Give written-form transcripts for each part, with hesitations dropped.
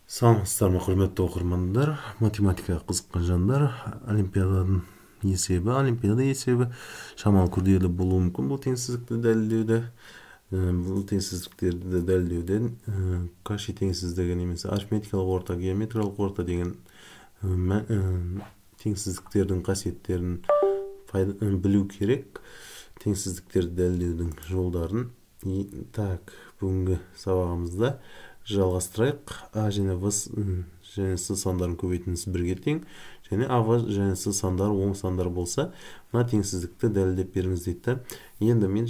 Саламатсыздар ма, құрметті оқырмандар, математикаға қызыққан жандар. Олимпиаданың есебі, олимпиада есебі шамалы күрделі болуы мүмкін. Бұл теңсіздікті дәлелдеуде, бұл теңсіздіктерді дәлелдеуден Коши теңсіздігі немесе арифметикалық орта, геометриялық орта деген теңсіздіктердің қасиеттерін білу керек. Теңсіздіктерді дәлелдеудің жолдарын. Так, бүгінгі сабағымызда жалғастырайық. А және В және С сандарын көбейтіндісі бірге тең және А, В және С сандары оң сандар болса, мына теңсіздікті дәлелдеп беріңіз дейді. Енді мен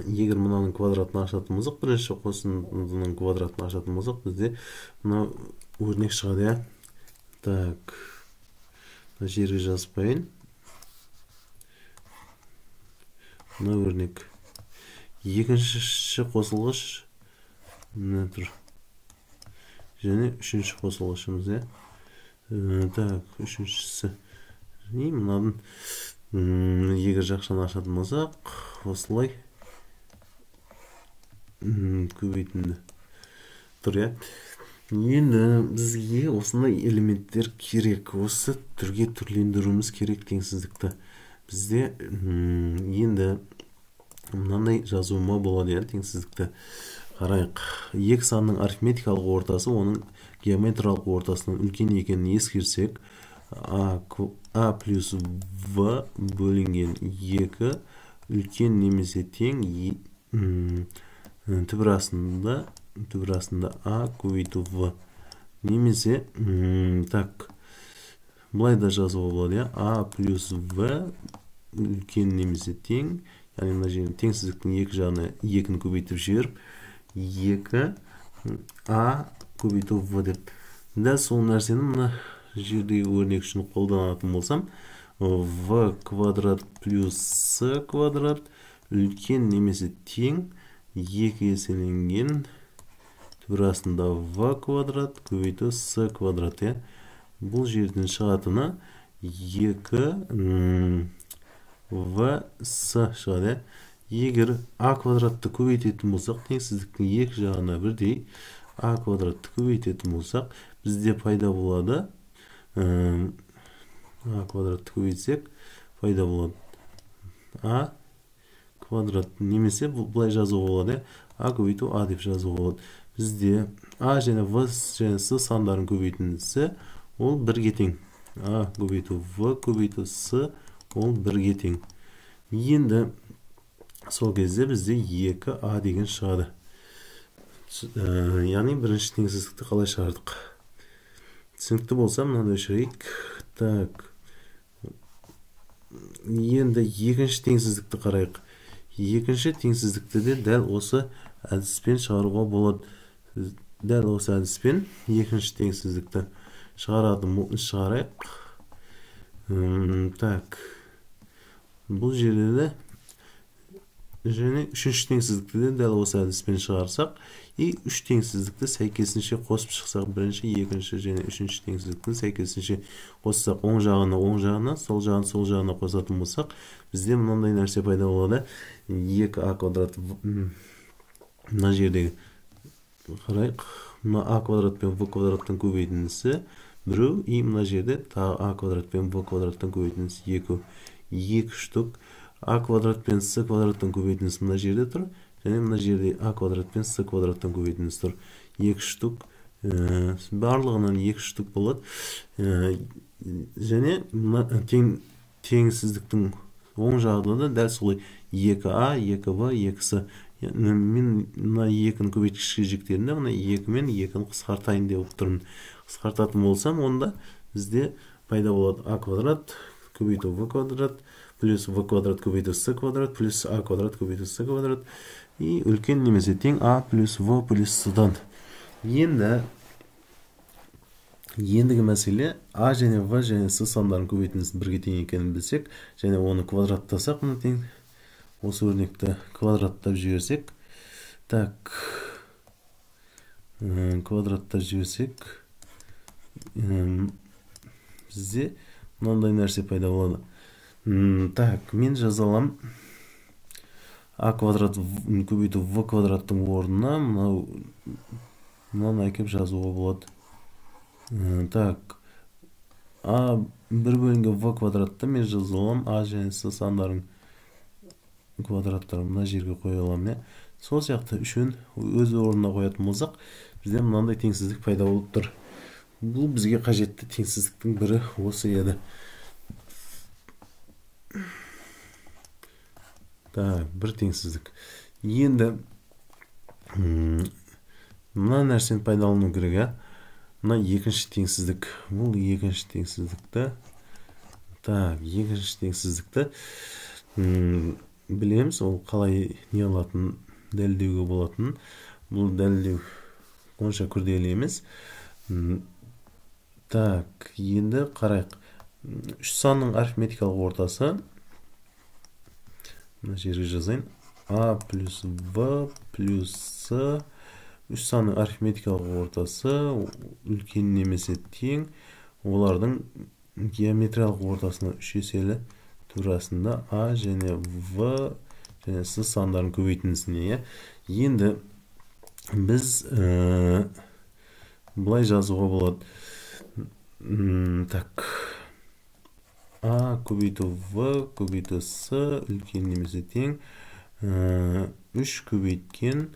егер мынаның квадратын ашатын болсақ, бірінші қосындының квадратын ашатын болсақ, бізде мына өрнек шығады, иә. Так, мына жерге жазып қояйын. Мына өрнек. Екінші қосылғыш мына тұр. Және үшінші қосылғышымыз, иә. Так, үшіншісі. И мынаның егер жақшаны ашатын болсақ, осылай көбейтінді тұр, иә. Енді бізге осындай элементтер керек. Осы түрге түрлендіруіміз керек теңсіздікті. Бізде енді мынандай жазуыма болады, иә, теңсіздікті. Қарайық. Екі санның арифметикалық ортасы оның геометриялық ортасынан үлкен екенін ескерсек, А плюс В бөлінген 2 үлкен немесе тең түбір астында А көбейту В. Немесе, так, былай да жазуға болады, иә. А плюс В үлкен немесе тең, яғни мына жерде теңсіздіктің екі жағына 2-ні көбейтіп жіберіп, 2 А көбейту В деп. Дәл сол нәрсені мына жердегі өрнек үшін қолданатын болсам, В квадрат плюс С квадрат үлкен немесе тең 2 еселенген түбір астында В квадрат көбейту С квадрат, иә. Бұл жерден шығатыны 2 В С шығады. Егер А квадратты көбейтетін болсақ, теңсіздіктің екі жағына бірдей А квадратты көбейтетін болсақ, бізде пайда болады. А квадратты көбейтсек, пайда болады А квадрат, немесе былай жазуға болады, А көбейту А деп жазуға болады. Бізде А және В және С сандарын көбейтіндісі ол бірге тең. А көбейту В көбейту С ол бірге тең. Енді сол кезде бізде 2А деген шығады. Яғни бірінші теңсіздікті қалай шығардық? Түсінікті болса, мынаны өшірейік. Так. Енді екінші теңсіздікті қарайық. Екінші теңсіздікті де дәл осы әдіспен шығаруға болады. Дәл осы әдіспен екінші теңсіздікті шығарайық. Так. Бұл жерде де және үшінші теңсіздікті де дәл осы әдіспен шығарсақ, и үш теңсіздікті сәйкесінше қосып шықсақ, бірінші, екінші және үшінші теңсіздікті сәйкесінше қоссақ, оң жағына оң жағына, сол жағын сол жағына қосатын болсақ, бізде мынандай нәрсе пайда болады. 2А квадрат, мына жердегі қарайық, мына А квадрат пен В квадраттың көбейтіндісі біреу, и мына жерде тағы А квадрат пен В квадраттың көбейтіндісі екі. 2 штук. А квадрат пен С квадраттың көбейтіндісі мына жерде тұр, және мына жерде А квадрат пен С квадраттың көбейтіндісі тұр. 2 штук, барлығынан 2 штук болады. Және мына теңсіздіктің оң жағында да дәл солай 2А, 2В, 2С. Мен мына 2-ні көбейткіш жектерінде мына 2 мен 2-ні қысқартайын деп тұрмын. Қысқартатын болсам, онда бізде пайда болады А квадрат көбейту В квадрат плюс В квадрат көбейту С квадрат плюс А квадрат көбейту С квадрат и үлкен немесе тең А плюс В плюс С-дан. Енді ендігі мәселе А және В және С сандарын көбейтіндісі бірге тең екенін білсек, және оны квадраттасақ, мына тең осы өрнекті квадраттап жіберсек, так, квадраттап жіберсек, бізде мынандай нәрсе пайда болады. Так, мен жаза аламын А квадрат көбейту В квадраттың орнына мынау Мынаны әкеп жазуға болады. Так, а 1 бөлінген в квадратты мен жаза аламын. А және с сандарын квадраттарын мына жерге қоя аламын. Сол сияқты үшеуін өз орнына қоятын болсақ, бізде мынандай теңсіздік пайда болып тұр. Бұл бізге қажетті теңсіздіктің бірі осы еді. Так, бір теңсіздік. Енді мына нәрсені пайдалану керек, Мына екінші теңсіздік. Бұл екінші теңсіздікті. Так, екінші теңсіздікті білеміз, ол қалай не алатынын дәлелдеуге болатынын. Бұл дәлелдеу онша күрделі емес. Так, енді қарайық. Үш санның арифметикалық ортасы. Мына жерге жазайын. А плюс В плюс С. Үш санның арифметикалық ортасы үлкен немесе тең олардың геометриялық ортасына үш еселі турасында А және В және С сандарын көбейтіндісіне. Енді біз былай жазуға болады. Так, А көбейту В көбейту С үлкен немесе тең 3 көбейткен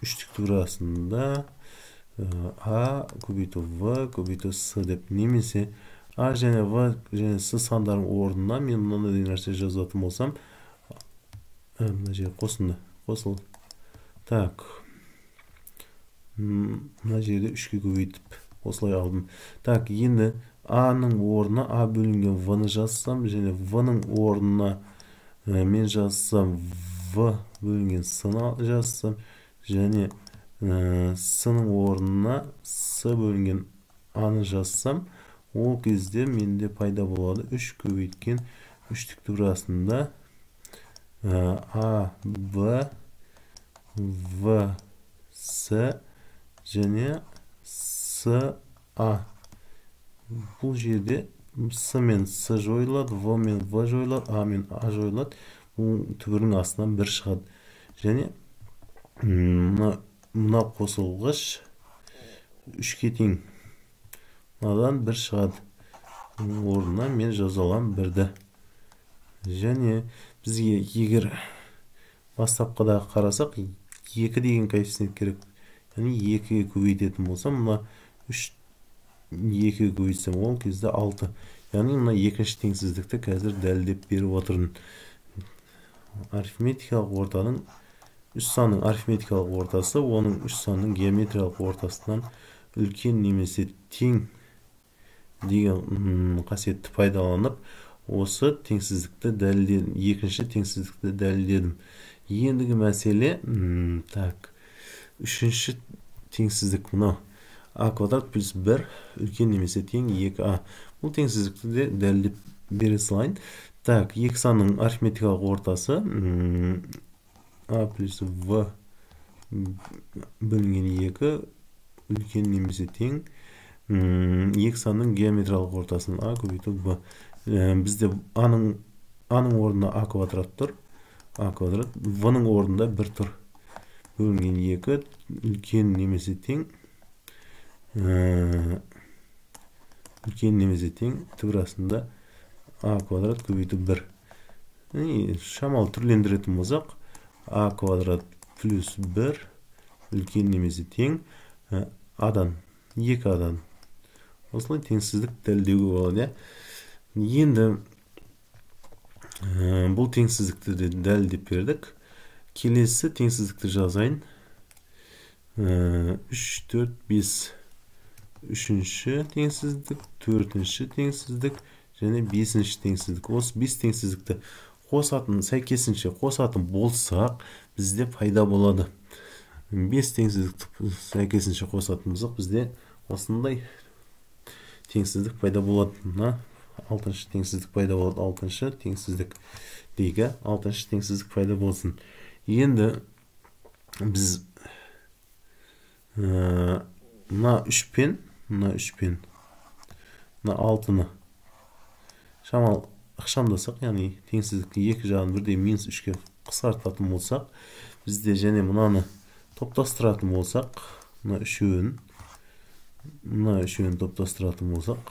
үштік турасында А көбейту В көбейту С деп, немесе А және В және С сандарының орнына мен мынандай нәрсе жазатын болсам, мына жерге қосынды, қосыл. Так, мына жерде 3-ке көбейтіп осылай алдым. Так, енді А-ның орнына А бөлінген В-ны жазсам, және В-ның орнына мен жазсам В бөлінген С-ны жазсам, және С-ның орнына С бөлінген А-ны жазсам, ол кезде менде пайда болады 3 көбейткен үштік турасында А, Б, В, С және С, А. Бұл жерде С мен С жойылады, В мен В жойылады, А мен А жойылады. Бұл түбірдің астынан 1 шығады. Және мына қосылғыш 3-ке тең. Мынадан 1 шығады. Бұның орнына мен жаза аламын 1-ді. Және бізге егер бастапқыда қарасақ, 2 деген коэффициент керек. Яғни 2-ге көбейтетін болсам, мына 3 2-ге көбейтсем, ол кезде 6. Яғни мына екінші теңсіздікті қазір дәлелдеп беріп отырмын. Арифметикалық ортаның үш санның арифметикалық ортасы оның үш санның геометриялық ортасынан үлкен немесе тең деген қасиетті пайдаланып, осы теңсіздікті дәлелдедім, екінші теңсіздікті дәлелдедім. Ендігі мәселе, так, үшінші теңсіздік мынау. А квадрат плюс 1 үлкен немесе тең 2а. Бұл теңсіздікті де дәлелдеп бере салайын. Так, екі санның арифметикалық ортасы А плюс В бөлінген 2 үлкен немесе тең екі санның геометриялық ортасынан А көбейту Б. Бізде А-ның орнына А квадрат тұр. А квадрат, В-ның орнында 1 тұр. Бөлінген 2 үлкен немесе тең үлкен немесе тең түбір астында А квадрат көбейту 1. Шамалы түрлендіретін болсақ, А квадрат плюс 1 үлкен немесе тең А-дан, 2А-дан. Осылай теңсіздік дәлелдеуге болады. Енді бұл теңсіздікті де дәлелдеп бердік. Келесі теңсіздікті жазайын. 3, 4, 5. Үшінші теңсіздік, төртінші теңсіздік және бесінші теңсіздік. Осы 5 теңсіздікті қосатын, сәйкесінше қосатын болсақ, бізде пайда болады. 5 теңсіздікті сәйкесінше қосатын болсақ, бізде осындай теңсіздік пайда болады. Мына алтыншы теңсіздік пайда болады. Алтыншы теңсіздік дейік, алтыншы теңсіздік пайда болсын. Енді біз мына 3 пен мына 3 пен мына 6-ны шамалы ықшамдасақ, яғни теңсіздіктің екі жағын бірдей минус 3-ке қысқартатын болсақ, бізде және мынаны топтастыратын болсақ, Мына үшеуін топтастыратын болсақ,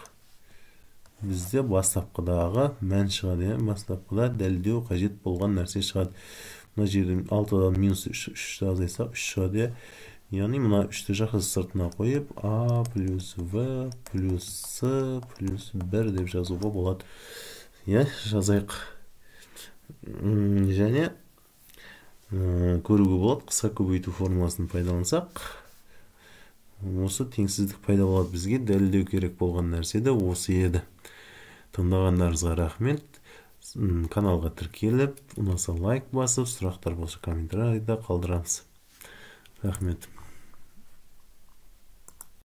бізде бастапқыдағы мән шығады, иә, бастапқыда дәлелдеу қажет болған нәрсе шығады. Мына жерден 6-дан минус 3-ті азайтсақ, 3 шығады, иә. Яғни мына 3-ті жақсы сыртына қойып, А плюс В плюс С плюс 1 деп жазуға болады. Иә, жазайық. Және көруге болады, қысқа көбейту формуласын пайдалансақ, осы теңсіздік пайда болады. Бізге дәлелдеу керек болған нәрсе де осы еді. Тыңдағандарыңызға рахмет. Каналға тіркеліп, ұнаса лайк басып, сұрақтар болса комментарийда қалдырамыз. Рахмет.